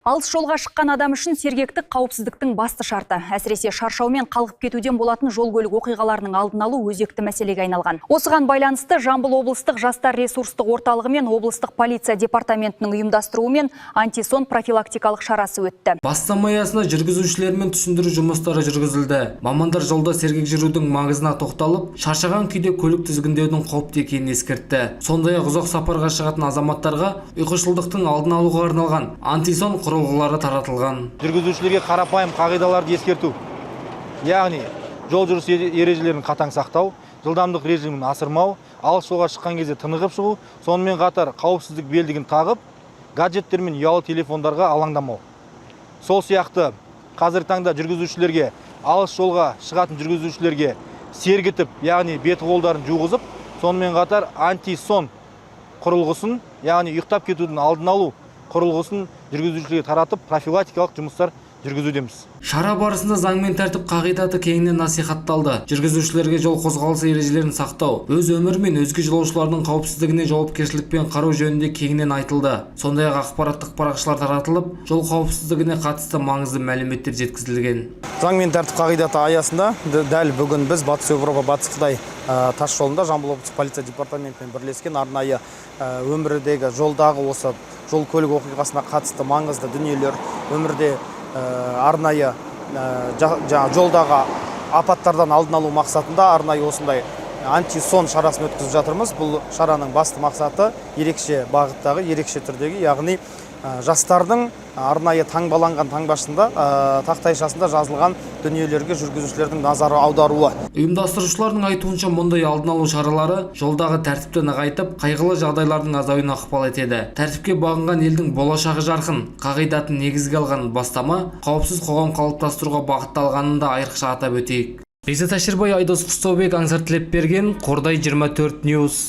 Алыс жолға шыққан адам үшін сергектік қауіпсіздіктің басты шарты. Әсіресе шаршау мен қалғып кетуден болатын жол көлік оқиғаларының алдын алу өзекті мәселеге айналған. Осыған байланысты Жамбыл облыстық жастар ресурстық орталығы мен облыстық полиция департаментінің ұйымдастыруымен антисон профилактикалық шарасы өтті. Бастама аясында жүргізушілермен түсіндіру жұмыстары жүргізілді. Мамандар жолда сергек жүрудің маңызына тоқталып, шаршаған күйде көлік тізгіндеудің қауіпті екенін ескертті. Сондай-ақ ұзақ сапарға шығатын азаматтарға ұйқышылдықтың алдын алуға арналған антисон құрылғылары таратылған. Жүргізушілерге қарапайым қағидаларды ескерту, яғни жол жүріс ережелерін қатаң сақтау, жылдамдық режимін асырмау, алыс жолға шыққан кезде тынығып шығу, сонымен қатар қауіпсіздік белдігін тағып, гаджеттер мен ұялы телефондарға алаңдамау. Сол сияқты қазіргі таңда жүргізушілерге, алыс жолға шығатын жүргізушілерге сергітіп, яғни беті қолдарын жуғызып, сонымен қатар антисон құрылғысын, яғни ұйықтап кетудің алдын алу құрылғысын жүргізушілерге таратып, профилактикалық жұмыстар жүргізудеміз. Шара барысында заң мен тәртіп қағидаты кеңінен насихатталды. Жүргізушілерге жол қозғалысы ережелерін сақтау, өз өмірі мен өзге жолаушылардың қауіпсіздігіне жауапкершілікпен қарау жөнінде кеңінен айтылды. Сондай-ақ ақпараттық парақшалар таратылып, жол қауіпсіздігіне қатысты маңызды мәліметтер жеткізілген. Заң мен тәртіп қағидаты аясында дәл бүгін біз Батыс Еуропа, Батыс Қытай тас жолында Жамбыл облыстық полиция департаментімен бірлескен арнайы өмірдегі жолдағы осы жол көлік оқиғасына қатысты маңызды дүниелер, өмірде арнайы жаңа жолдағы апаттардан алдын алу мақсатында арнайы осындай антисон шарасын өткізіп жатырмыз. Бұл шараның басты мақсаты ерекше бағыттағы, ерекше түрдегі, яғни жастардың арнайы таңбаланған таңбасында, тақтайшасында жазылған дүниелерге жүргізушілердің назары аударуы. Ұйымдастырушылардың айтуынша, мұндай алдын алу шаралары жолдағы тәртіпті нығайтып, қайғылы жағдайлардың азаюына ықпал етеді. Тәртіпке бағынған елдің болашағы жарқын қағидатын негізге алған бастама қауіпсіз қоғам қалыптастыруға бағытталғанын да айрықша атап өтейік. Бекзат Әшірбай, Айдос Құстаубек, Аңсар Тілепберген, Қордай 24 News.